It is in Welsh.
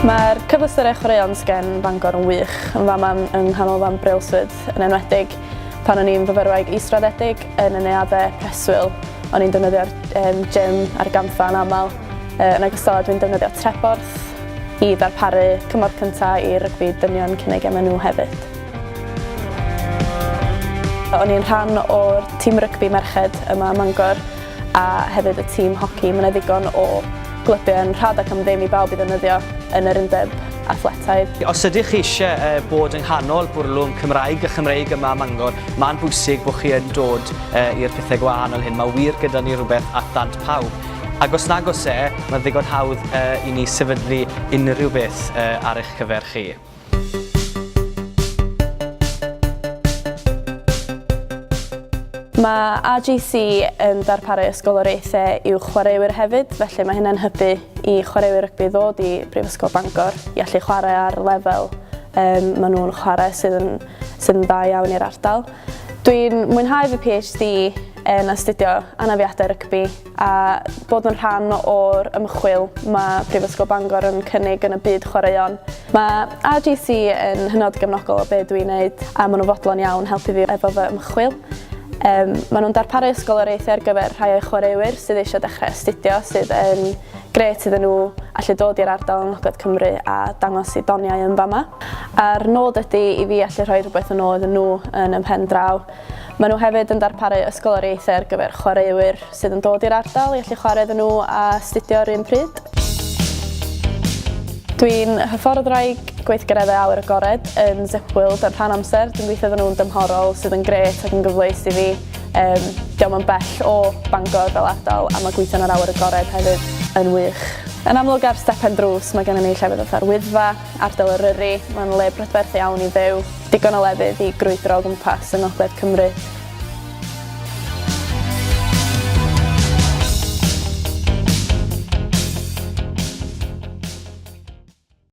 Mae'r cyfleusterau chwaraeon sgen Bangor yn wych, yn fama yng Nghanolfan Brailsford yn enwedig. Pan o'n i'n fyfyrwraig israddedig yn y neuaddau preswyl, o'n i'n defnyddio'r um, gym a'r gampfa yn aml. Uh, yn ogystal â dwi'n defnyddio Treborth i ddarparu cymorth cyntaf i rygbi dynion cyn eu gemau nhw hefyd. O'n i'n rhan o'r tîm rygbi merched yma ym Mangor a hefyd y tîm hoci. Mae 'na ddigon o glybiau yn rhad ac am ddim i bawb i ddefnyddio yn yr undeb athletaidd. Os ydych chi eisiau bod yng nghanol bwrlwm Cymraeg a Chymreig yma ym Mangor, mae'n bwysig bod chi yn dod i'r pethau gwahanol hyn. Mae wir gyda ni rhywbeth at ddant pawb. Ac os nag oes e, mae'n ddigon hawdd i ni sefydlu unrhyw beth ar eich cyfer chi. Mae AGC yn darparu ysgoloriaethau i'w chwaraewyr hefyd, felly mae hynna'n hybu i chwaraewyr rygbi ddod i Brifysgol Bangor i allu chwarae ar lefel um, maen nhw'n chwarae sydd yn, sydd yn dda iawn i'r ardal. Dwi'n mwynhau fy PhD yn astudio anafiadau rygbi a bod yn rhan o'r ymchwil mae Prifysgol Bangor yn cynnig yn y byd chwaraeon. Mae AGC yn hynod gefnogol o be dwi'n neud a maen nhw'n fodlon iawn helpu fi efo fy ymchwil. Um, maen nhw'n darparu ysgoloriaethau ar gyfer rhai o'i chwaraewyr sydd eisiau dechrau astudio, sydd yn grêt iddyn nhw allu dod i'r ardal yng Ngogledd Cymru a dangos eu doniau yn fama. A'r nod ydy i fi allu rhoi rhywbeth yn ôl iddyn nhw yn y pen draw. Maen nhw hefyd yn darparu ysgoloriaethau ar gyfer chwaraewyr sydd yn dod i'r ardal i allu chwarae iddyn nhw a astudio yr un pryd. Dwi'n hyfforddwraig gweithgareddau awyr agored yn Zipworld yn rhan amser. Dwi'n gweithio iddyn nhw'n dymhorol sydd yn grêt ac yn gyfleus i fi. Um, Diolch yn bell o Bangor fel ardal a mae gweithio yn yr awyr agored hefyd yn wych. Yn amlwg ar stepen drws mae gennym ni llefydd fatha'r Wyddfa, ardal Eryri, mae'n le brydferth iawn i fyw. Digon o lefydd i grwydro o gwmpas yng Ngogledd Cymru.